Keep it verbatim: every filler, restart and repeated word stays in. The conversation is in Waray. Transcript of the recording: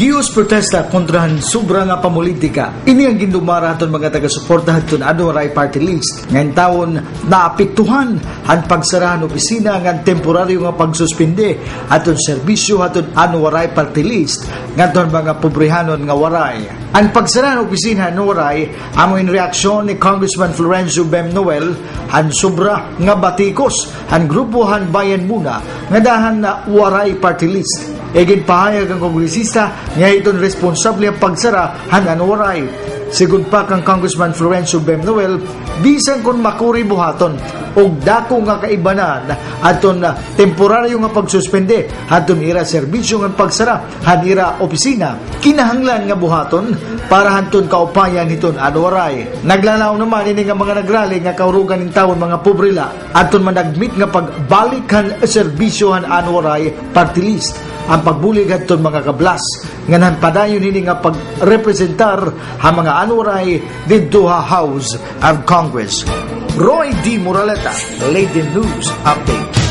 Hiyos protesta kontra han sobra nga pamolitika. Ini an gindumara hadton mga taga-suporta hadton Ano Waray Party List nga intawon naapektuhan han pagsara han opisina ngan temporaryo nga pagsuspende hadton serbisyo hadton Ano Waray Party List ngadto han mga pobrehanon nga Waray. An pagsara han opisina han Ano Waray amo in reaksyon ni Congressman Florencio Bem Noel han sobra nga batikos han grupo han Bayan Muna ngada han Waray Party List. Iginpahayag han kongresista nga hiton responsable an pagsara han Ano Waray. Sigon pa kan Congressman Florencio Bem Noel, bisan kon makuri buhaton og dako nga kaibanan hadton temporaryo nga pagsuspende hadton ira serbisyo ngan pagsara han ira opisina, kinahanglan nga buhaton para hadton kaupayan hiton Ano Waray. Naglalaom naman ini nga mga nagrally nga kaurugan intawon mga pobre la hadton managmit nga pagbalik han serbisyo han Ano Waray Party List, an pagbulig hadton mga kablas ngan han padayon hini nga pagrepresentar han mga Ano Waray didto ha House of Congress. Roy D Moraleta, Leyte News Update.